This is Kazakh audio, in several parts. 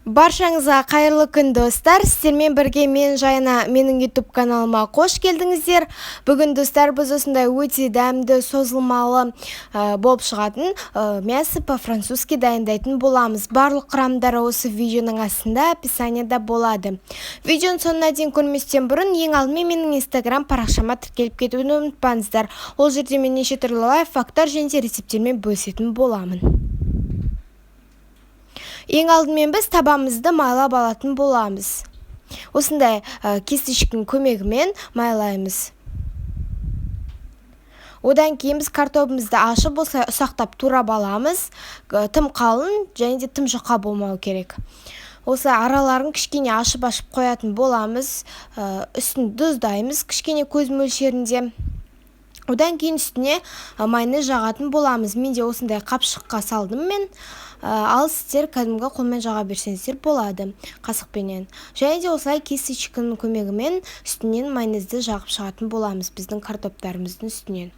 Баршаңызға қайырлы күн, достар! Сіздермен бірге мен, Жайна. Менің YouTube каналыма қош келдіңіздер! Бүгін, достар, біз осындай өте дәмді, созылмалы болып шығатын мясо по-французски дайындайтын боламыз. Барлық құрамдары осы видеоның астында, описанияда болады. Видеоның соңына дейін көрместен бұрын, ең алдымен менің Инстаграм парақшама тіркеліп кетуді ұмытпаңыздар. Ол жерде мен неше түрлі лайфхактар және де рецепттермен бөлісетін боламын. Ең алдымен біз табамызды майлап алатын боламыз. Осындай кисточканың көмегімен майлаймыз. Одан кейін біз картобымызды ашып, осылай ұсақтап турап аламыз. Тым қалың және де тым жұқа болмау керек. Осылай араларын кішкене ашып-ашып қоятын боламыз. Үстін тұздаймыз кішкене, көз мөлшерінде. Одан кейін үстіне майонез жағатын боламыз. Менде осындай қапшыққа салдым мен, ал сіздер кәдімгі қолмен жаға берсеңіздер болады, қасықпенен. Және де осылай кисточканың көмегімен үстінен майонезді жағып шығатын боламыз біздің картоптарымыздың үстінен.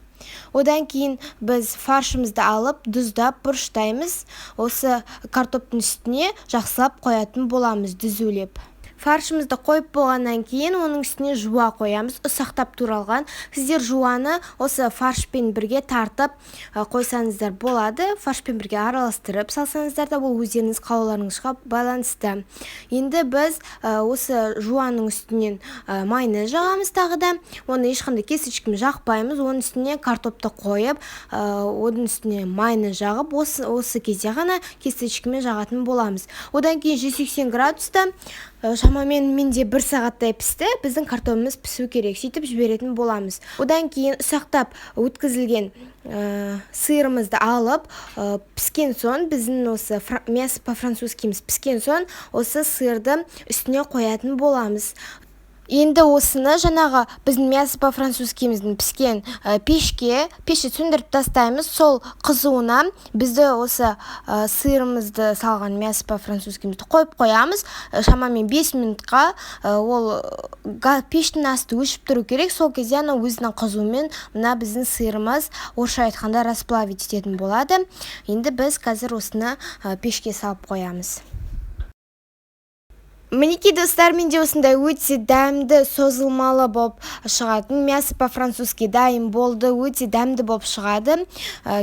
Одан кейін біз фаршымызды алып, тұздап, бұрыштаймыз. Осы картоптың үстіне жақсылап қоятын боламыз түзулеп. Фаршымызды қойып болғаннан кейін, оның үстіне жуа қоямыз, ұсақтап туралған. Сіздер жуаны осы фаршпен бірге тартып қойсаңыздар болады, фаршпен бірге араластырып салсаңыздар да, ол өздеріңіз қалауларыңызға байланысты. Енді біз осы жуаның үстінен майонез жағамыз тағы да. Оны ешқандай кисточкамен жақпаймыз. Оның үстіне картопты қойып, оның үстіне майонез жағып, осы кезде ғана кисточкамен жағатын боламыз. Одан кейін 180 градуста шамамен менде бір сағаттай пісті. Біздің картопымыз пісу керек, сөйтіп жіберетін боламыз. Одан кейін ұсақтап өткізілген сырымызды алып, піскен соң, біздің осы мясо по-французскийіміз піскен соң, осы сырды үстіне қоятын боламыз. Енді осыны жаңағы біздің мясо по-французскийіміздің піскен пешке, пешті сөндіріп тастаймыз. Сол қызуына бізді осы сырымызды салған мясо по-французскийімізді қойып қоямыз шамамен 5 минутқа. Ол пештің асты өшіп тұру керек. Сол кезде ана өзінің қызуымен мына біздің сырымыз, орысша айтқанда, расплавить ететін болады. Енді біз қазір осыны пешке салып қоямыз. Мінекей, достар, менде осындай өте дәмді, созылмалы болып шығатын мясо по-французски дайын болды. Өте дәмді болып шығады.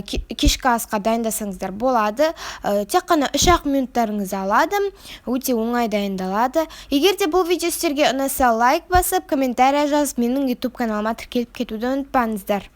Кешкі асқа дайындасаңыздар болады. Тек қана 3-ақ минуттарыңызды алады, өте оңай дайындалады. Егер де бұл видео сіздерге ұнаса, лайк басып, комментарий жазып, менің YouTube каналыма тіркеліп кетуді ұмытпаңыздар.